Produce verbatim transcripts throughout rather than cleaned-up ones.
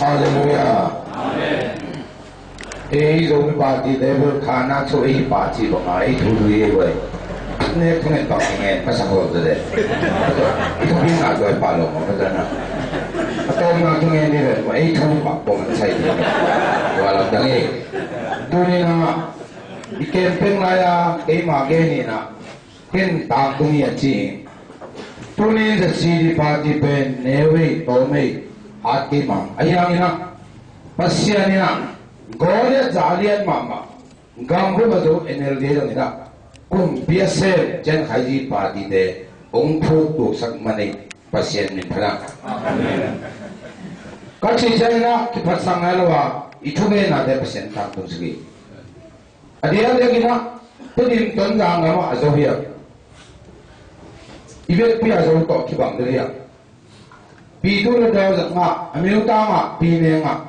Halleluiah. Ei Zomi party level khana chu ei party banga ei thu lui ei vai. Ne thungen bang ngen masa hol de. I thu bin na doi pa lo mo ka na. Atom na thungen ni ve, ei thu bang pom sai ni. Wala dang ei. Tuni na i campaign lai a, ei ma ge ni na. Ken tangtung hi a ci hi. Tunin Z C D party pen neu ei, tawm ei, at kei mang. Ahi hangin ah, Pasian in ah, Goliath za a lian mahmah, gambup a zo N L D dongin ah, kumpi a sem Cian Khai Zi party te hong phuk tuksak man ei, Pasian min phat ah. Ka cih ciangin ah, kiphatsakna lo a, i thugenna te Pasian tangtung sak hi. A diakdiakin ah, Tedim Tonzang lamah a zo hiam? I biakpi a zo tawh kibang deuh hiam? Pi tu le dau zat ngah, a miu ta ngah, pi ne ngah,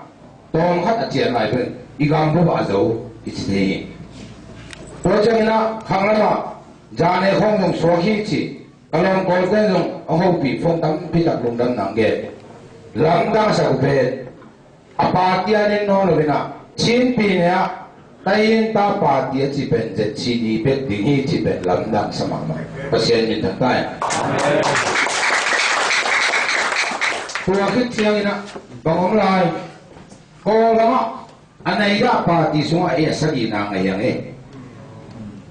tawm khat a cian lai pen i gambup ah a zo i ci thei hi. Tua ciangin ah, khang lamah, zane khawng zong suak hi ci, ka lawm Kawlten zong a hopih phone tampi tak lungdam nang gen. Lamdang sak uh pen, a party a nin nawn lo in ah, Chin pi ne ah, Tayinta party a ci pen Z C D bek ding hi ci pen lamdang sa mahmah. Pasian min thang ta hen. Tua khit ciangin ah, bang om lai, Kawlgam ah, a nai dah party sungah ei a sagihna ngah hiang ei.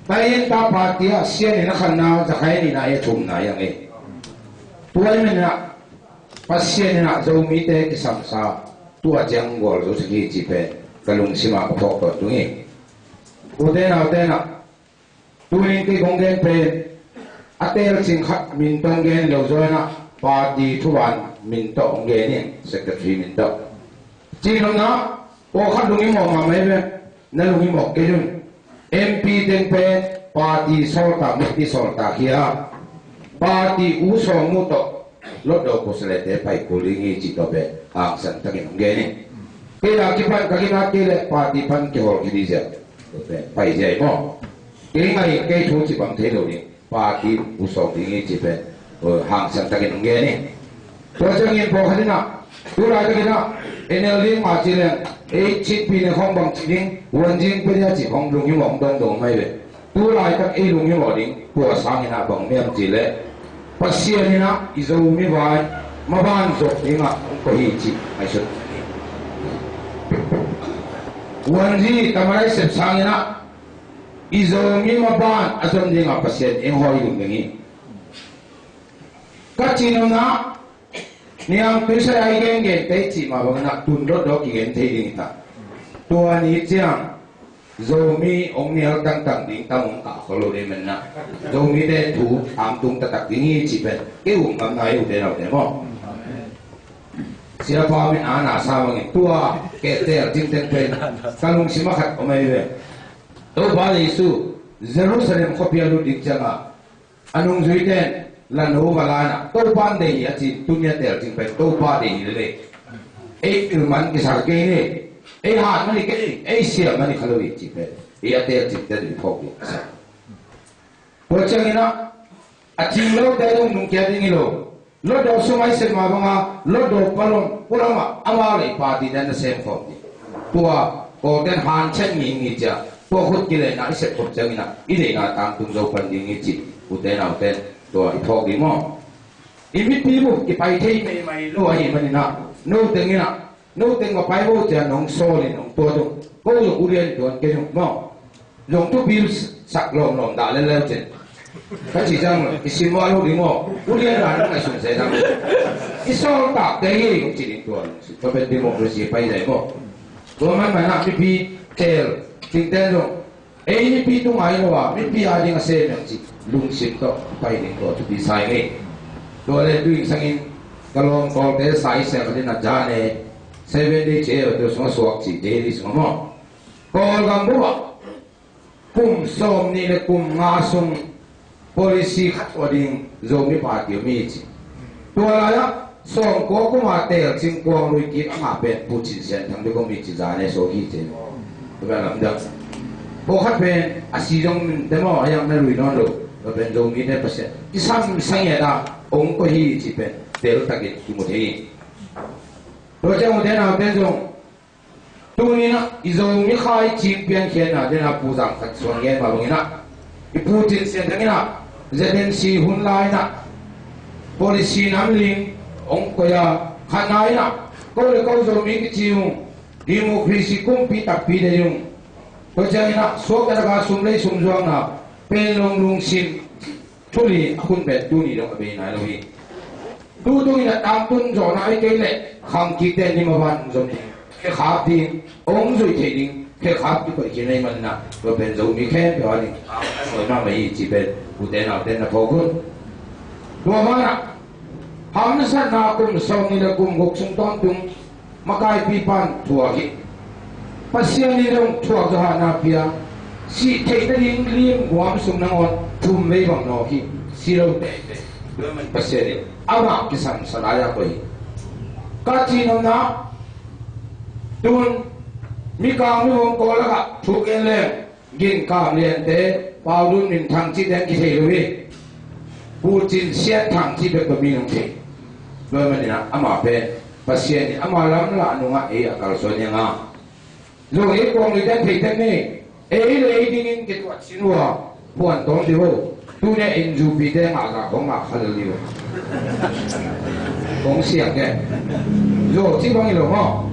Tayinta party ah Sian in a khatna, Za Khai Ni in a thumna hiang ei. Tua ahih manin ah, Pasian in ah Zomite kisamsa, tua ciang gualzo sak hi cih pen ka lungsim ah ka phawk tawntung hi. Ute naute in ah, tunin kei kong gen pen, a teelcing khat min tawh gen lo zaw in ah, party thuvan min tawh hong gen hi, secretary min tawh. Cih nopna, pawlkhat lunghimawh mahmah hi ve, na lunghimawh kei un. M P teng pen party sawltak, mipih sawltak hi a, party u sawm uh tawh Hlutdaw khuasalete pai kul ding hi cih tawh pen hangsan takin hong gen hi. Kei a kipan ka kinat kei leh party pan kihawl khin hi ziau. Tua pen pai ziau hi maw. Kei ngai kei thu cih bang thei lo ding. Party u sawm ding hi cih pen, eh, hangsan takin hong gen hi. Tua ciangin pawlkhat in ah, tu laitakin ah, N L D mah ci leng, ei Chin pi ne khawng bang ci ding, huanzing pia dia cih khawng lunghimawh hong dongdong mai ve. Tu laitak ei lunghimawh ding, tua sangin ah bang hiam cih leh, Pasian in ah i Zomi vai maban zop ding ah hong koih hi cih ngaihsun. Huanzi tamarai sep sangin ah i Zomi maban a zom ding ah Pasian in hong hawlum ding hi. Ka cih nopna, niangtui sai a i gengen te i cih mah bangin ah tun Hlutdaw kigen thei ding hi ta. Tua ni ciang Zomi hong nial tangtang ding tam hong kah khol lo ding manin ah, Zomite thu tangtung taktak ding hi cih pen kei um ngamna hi, ute naute maw. Siapa min a na sa bangin tua kei teelcing teng pen ka lungsim ah khat om ahi ve. Topa Jesu Jerusalem khuapi a lut ding ciangin a nungzuite in la no va la in ah, Topa in deih hi a ci in, tuni a teelcing pen Topa deih hi lel ei. Ei pil man kisa kei ni, ei hat man hi kei, ei siam man hi kha lo hi cih pen ei a teelcingte in phawk ding. Tua ciangin ah, a cing lote zong nungkia ding hi lo. Hlutdaw sung a i sep mah banga, Hlutdaw palom, pualam ah amau le i party te na sem khawm ding. Tua, Kawlten hanciam ngingin ciah, tua khut kilehna i sep khop ciangin ah, i deihna tangtung zo pan ding hi cih, ute naute, tua i phawk ding maw. I mipi bup kipai thei meimai lo ahih manin ah, no teng in ah, no teng va pai vo ciang nong sawl in nong tuat uh. Ko zong ulian tuan kei zong maw. Zong thupi sak lawmlawm dah lel leu cin. Ka cih ciang i sim vo lo ding maw. Ulian dah nong ngaihsun se dang. I sawl tak te hi hong ci ding tua. Tua pen democracy pai zai maw. Tua man man ah mipi teel cingte zong. Ei mipi tung ai lo a, mipi a ding a sem yang ci. Lungsim tawh pai ding tua thupi sai ngei. Tua le tuing sangin ka lawm Kawlte sa i sem a ding a zan e. Seven day ci e, tua sungah suak ci, daily sungah maw. Kawlgam bup ah kum sawm nih le kum nga sung policy khat tua ding Zomi Party om hi ci. Tua lai-ah sawmkua kum a teelcing kuang lui kik a ngah pen Pu Cin Sian Thang bek om hi ci, zan e suak hi ci. Tua pen lamdang. Pawlkhat pen a si zong min te maw, a yang na lui nawn lo. Tua pen Zomite Pasian i sam sa ngiat a hong koih hi ci pen teltakin kimu thei hi. Tua ciang ute naute zong, tuni-in ah i Zomi khaici piankhiatna dingin ah Pu Zam Khat Suan gen mah bangin ah, i Pu Cin Sian Thang in ah Z N C hun lai-in ah policy nam ling hong koih a, khatna in ah ko le ko Zomi kici ung, democracy kumpi takpi deih ung. Tua ciangin ah suakta tak a sum lei sum zuakna, pen long lungsim, thu li a hun pen tuni dong a bei nai lo hi. Tu tungin a tangtun zawhna ahih kei leh khangkikte in ni maban hong zom ding, khekhap ding, hong zuih theih ding khekhap kikoih khin ahih manin ah, tua pen Zomi khempeuh a ding a nuai mahmah hi cih pen ute naute na phawk un. Tua banah hamsatna kum sawmnih le kum guk sung tawntung makaipipa'n thuak hi. Pasian in zong thuak zahatna pia. Sih theih nading lim guam sung nangawn thum vei bang nawk hi. Si lo teitei. Tua ahih manin Pasian in amah kisam sa lai-a koih hi. Ka cihnopna, tun Mikang mivum kawl lakah thu gen leng Ginkam Liante, Pau Lun Min Thang cihte kithei lo hi. Pu Cin Sian Thang cih bek tawh mi hong thei. Tua ahih manin ah amah pen Pasian in ama lamlahna nungah ei a kalsuan hi hang a, zong ei kuang lui ten thei tek ni. Ei le ei dingin kituat sin uh a, puan tawm dih uh. Tuni-a N U P te ngah zah kong ngah kha lel dih uh. Kong siang ke. Zo ci bang hi lo maw.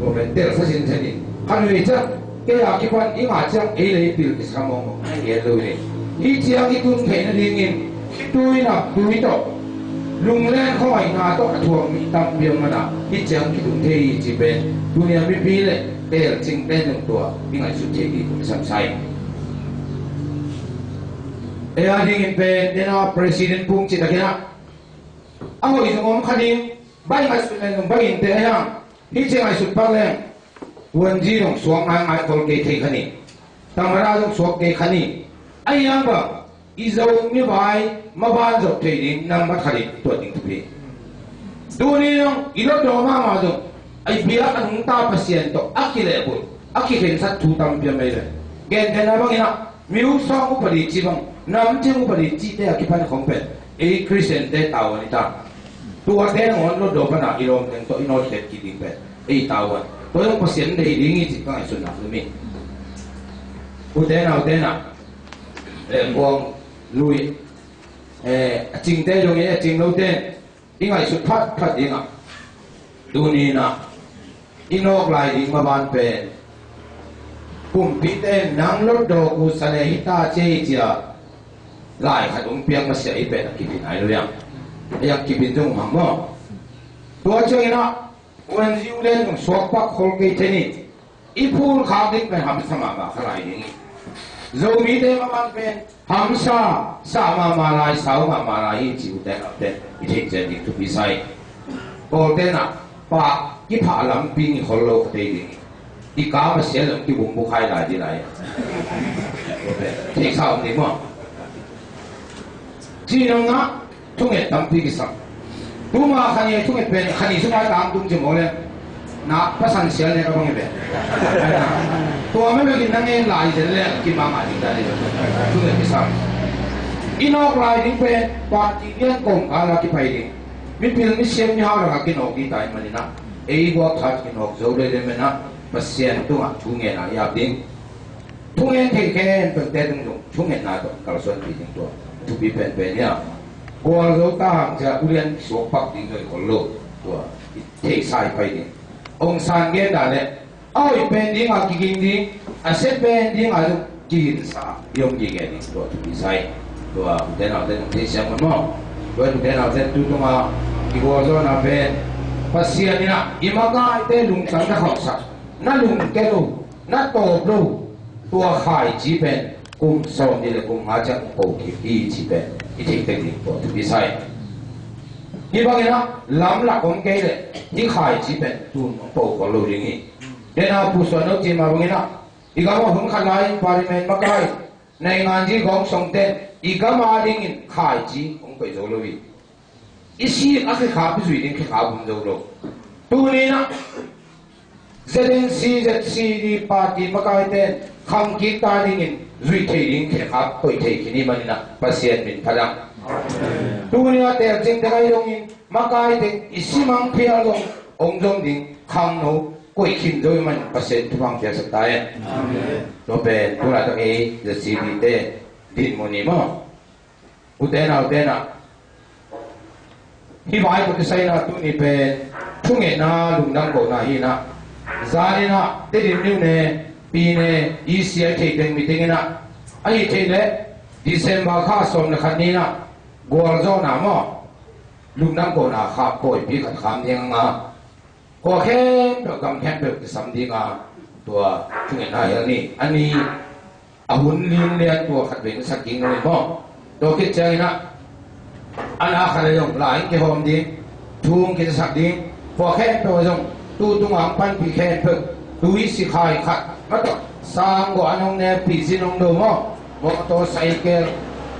Ko pen tel sa sin sa dih. Kha lui ciang kei a kipan i ngah ciang ei le ei pil kisa mawngmawng, a ngen lo hi. Hih ciang i tun theih nadingin khitui naptui tawh, lunglen khuangaihna tawh a thuak mi tampi om manin ah hih ciang kitun thei hi cih pen tuni-a mipi le teelcingte in zong tua i ngaihsut thei ding kong sam sa hi. Ei a dingin pen dena President Pung cih takin ah, a hoih zong om kha ding, baih ngaihsut len zong baih in teh a hiang. Hih ci ngaihsut pak leng, Wan Zi zong suak ngaingai khol kei thei kha ni. Tamara zong suak kei kha ni. A hiang bang, i Zomi vai maban zop thei ding nambat khat in i tuat ding thupi. Tuni zong i lotdaw mahmah zong, a biak a nungta Pasian tawh a kilehbulh, a kikhensat thu tampi om ei ve. Gentehna bangin ah, mi uh sawng upadi cih bang, namcing upadi cihte a kipan khong pen ei Khristiante tavuan hi ta. Tuate nangawn lotdaw pana i lawmteng tawh i nawtkhiat kik ding pen ei tavuan. Tua zong Pasian deih ding hi cih ka ngaihsutna um hi. Ute naute in ah, eh, kuang lui, eh, a cingte zong hi, a cing lote in i ngaihsut phatphat ding ah, tuni-in ah i nawk lai ding maban pen, kumpite in nang lotdaw kusa le hita ci hi ci-a lai khat hong piak masiah i pen a kip hi nai lo hiam? A hiang kip in zong hang maw? Tua ciangin ah Wan Zi u len zong suak pak khol kei thei ni. I phul khak ding pen hamsa mahmah kha lai ding hi. Zomite maban pen hamsa sa mahmah lai, sau mahmah lai hi cih ute naute i theih cian ding thupi sa hi. Kawlte'n ah pah kiphah lampi ngi khol lo kha tei ding hi. I ka masiah lam kibumbu khai lai ding lai. Theihsa om ding maw? Cih nang ah thunget tampi kisam. Tuma kha ni thunget pen kha ni sungah tangtung ci maw le. Na pasan sial ne ka bang hi ve. Tua mah bekin na ngen lai zen le kimang a ding ta ding. Thunget kisam. I nawk lai ding pen party lian kawmkal a kipai ding. Mipil misiam mihau lakah kinawk ding ta ahih manin ah, ei guak khat kinawk zo lel lel manin ah Pasian tungah thungetna i ap ding. Thungen thei khempeuhte tung zong thungetna tawh kalsuanpih ding tua thupi penpen hi a. Gualzo ta hang cia ulian suak pak ding zong i khol lo. Tua i theihsa i pai ding. Aung San gen dan le a hoih pen dingah kiging ding, a sia pen dingah zong kiginsa i om gige ding tua thupi sa hi. Tua ute naute zong theisiam un maw? Tua ute naute tu tungah i gualzawhna pen Pasian in ah i makaite lungtang na khauhsak, na lungke lo, na tawp lo, tua khaici pen kum sawmnih le kum nga ciang hong po kik hi cih pen i theih tek ding tua thupi sa hi. Hih bangin ah lamlak om kei leh hih khaici pen tun hong po khol lo ding hi. Dena Pu Suan No cih mah bangin ah i gam ah hun khat lai-in parliament makai, nainganzi gawngsongte in i gam a dingin khaici hong koih zo lo hi. I sik a khekhap i zuih ding khekhap om zo lo. Tuni-in ah Z N C, Z C D party makaite in khangkik ta dingin zuih thei ding khekhap koih thei khin i hih manin ah Pasian min phat ang. Tuni-a teelcingte ahi zongin makaite i simang phial zong hong zom ding khangno koih khin zo ahih manin Pasian thupha piaksak ta hen. Amen. Tua pen tu laitak ei Z C D te dinmun hi maw? U te nau te na, hih vai tawh kisai in ah tuni pen thungetna lungdam kohna hi in ah, zan in ah Tedim niu ne, pi ne, E C I thei teng meeting in ah, ahih theih leh December kha sawm le khat ni in ah gualzawhna maw, lungdam kohna kha pawipi khat kham ding a ngah. Khua khempeuh, gam khempeuh kisam ding a, tua thungetna hel ni. A ni, a hun limlian tua khatvei na sak ding lo hi maw? Tua khit ciangin ah, a na khat le zong la in kihawm ding, thu hong kizasak ding, khua khempeuh ah zong tu tung a hong panpih khempeuh, tui sikhai khat, mah tawh sang guah an hong nekpih, zin hong do maw? Mawtaw, cycle,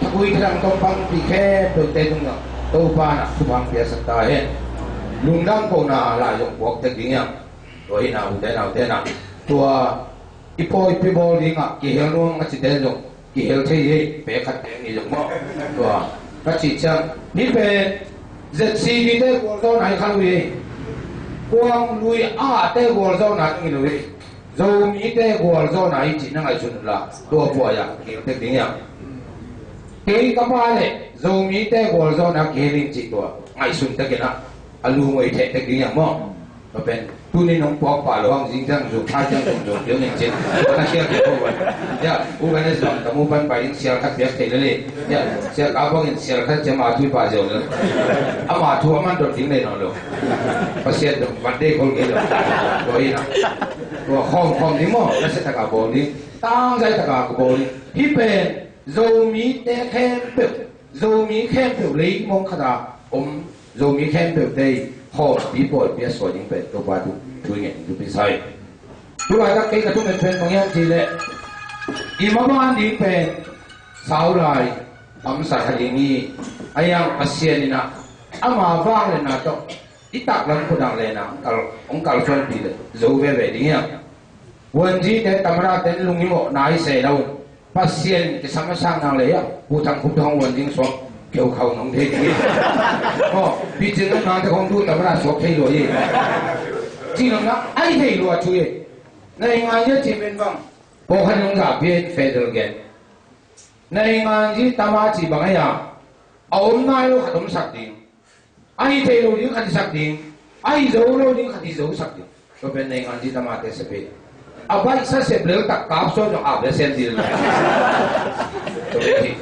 thakui thadang tawh panpih khempeuhte tungah Topa in ah thupha piaksak ta hen. Lungdam kohna lai zong puak tek ding hiam? Tua hi in ah, u te nau te na, tua i pawipi bawl dingah kihel nuam a cite zong kihel thei hi, pek khat pek nih zong maw? Tua ka cih ciang, hih pen Z C D te gualzawhna hi kha lo hi. Kuang lui a te gualzawhna hi lo hi. Zomite gualzawhna hi cih na ngaihsun uh la, tua buai-ah kihel tek ding hiam? Kei ka pa le Zomite gualzawhna kihel ing cih tua ngaihsun tek in ah, a lungoi theh tek ding hiam maw? Tua pen tuni nong puak pah lo hang, zing ciang zuk, thai ciang zuk, zuk ding ning cin. Tua na khial kei ko wan. Ya, u kan e zong ka mu pan pai ding sial khat piak thei lel hi. Ya, sial ka bangin sial khat ciang ma thui pa ziau lel. Ama thu a man dot ding le nawn lo. Pasian dong mat dei khol kei lo. Tua hi in ah, tua khawm khawm ding maw, na sia tak a bawl ding, tangzai tak a ka bawl ding. Hih pen Zomite khempeuh, Zomi khempeuh lei mong khat a om, Zomi khempeuh te khawmpi pawipi a suai ding pen Topa thu, thu i ngen ding thupi sa hi. Tu laitak kei ka thunget pen bang hiam cih leh, i maban ding pen sau lai, a omsa kha ding hi. A hiang Pasian in ah ama vangliatna tawh i taklam khut ah lehna hong kal, hong kalsuanpih leh zo veve ding hiam? Wanzi te, tamada te lungim awh nai se lo. Pasian kisam a sang nang le hiam? Pu Thang Khup te hong wanzi suak keu khau nong thei ding hi. Aw, picing nang te hong tu tamada suak thei lua hi. Cih nang na ai thei lua thu hi. Na hi ngai nia cih pen bang? Pawlkhat nong za pian federal gen. Na hi ngan zi tama cih bang a hiam? A om nai lo khat omsak ding. A hi thei lo ding khat hisak ding. A hi zo lo ding khat hi zosak ding. Tua pen na hi ngan zi tama te sep hi. A baihsa sep lel tak kap sawn zong ap le sem dil. Tua pen hi.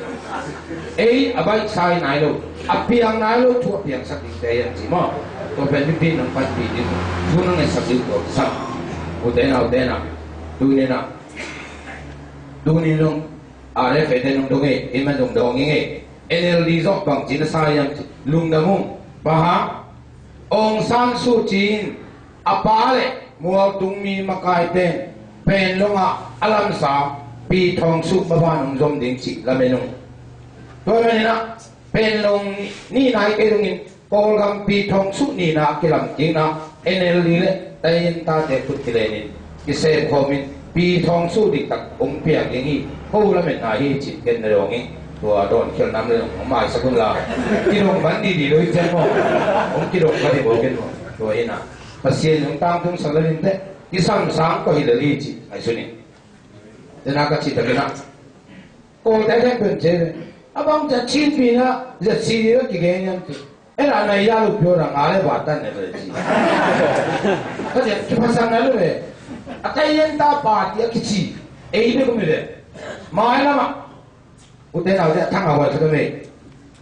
Ei a baihsa hi nai lo, a piang nai lo thu a piangsak ding te hiam ci maw? Tua pen mipi nong panpih ding, thu nong ngetsak ding tua kisam. U te nau te na, tuni na, tuni nong R F A te nong dong e, i man dong dong e. N L D zong bang ci na sa hiam ci, lungdam ung. Bang hang? Aung San Suu Kyi in a pa le mualtung mi makai pen Panglong ah a lamsa Pi Thaung Suu maban hong zom ding cih lamen ung. Tua manin ah Panglong nihna hi kei dongin Kawlgam Pi Thaung Suu nihna a kilam kikna N L D le Tayinta te khut kilenin kisep khawmin Pi Thaung Suu diktak hong piang ding hi. Ko lametna hi cih ken na dawng hi. Tua dawnkhial nam le hong maisak un la, kidong man didi lo hi cian maw? Hong kidong man hi baw ken maw? Tua hi na, Pasian hong tangtungsak lel in teh, kisam sang tawh hi lel hi cih ngaihsun in. Tena ka cih takin ah, Kawlte khempeuh in ci ve. A bang ci a Chin pi na Z C D lo kigen hiam ci. Ei na nai ya lo pio na nga le ba tan ne ve ci. Ka ci a kiphasak na lo ve. A Tayinta party a kici. Ei bek um hi ve. Mai lam ah. U te nau te a thang a huai khat om hi.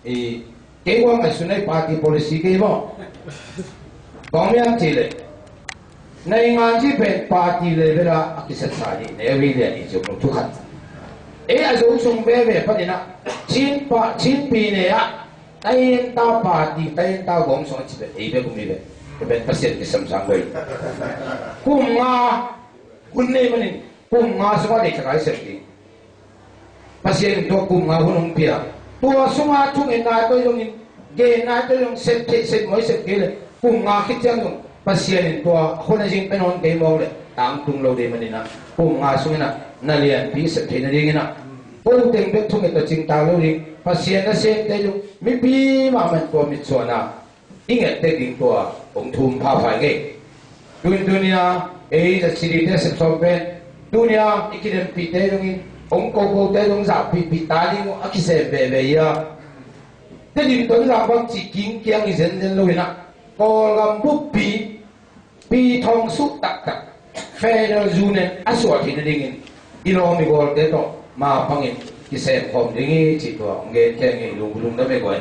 I Kei guang a sunai party policy kei maw? Kong miam ci le. Nai ngan ci pen party level a a kisatsa ni ne wi le ni ci kong thu khat. E a zo sung be be pa ni na. Chin pa, Chin pi ne a. Tayinta party, Tayinta gong sung a ci be. Ei be kum ni be. Pen Pasian kisam sang be. Kum nga. Hun nei manin. Kum nga sung a dei thakai sep ding. Pasian in tua kum nga hun hong pia. Tua sunga thungetna tawh zongin, genna tawh zong sep theih sep mawi sep kei le kum nga khit ciang zong Pasian in tua hun a zing pen hon kei mawk le tangtung lo dei manin ah kum nga sungin ah na lianpi sep theih nadingin ah ko teng bek thunget tawh cingtak lo ding. Pasian nasemte zong mipi mahmah in tua mitsuan ah i nget tek ding tua hong thum phapha ngei. Tun tunia ei za sidi te sep sawm pen tunia i kidempihte dongin hong kokote dong zahpihpih ta ding uh a kisem veve ia. Tedim Tonzang bang ci kingkiang i zenzen lo inah Kawlgam buppi pi thong suh taktak federal union a suah theih nadingin i lawm i gawlte tawh ma pangin kisem khawm ding hi cih tua hong gen khia ngei. Lungdam e guai.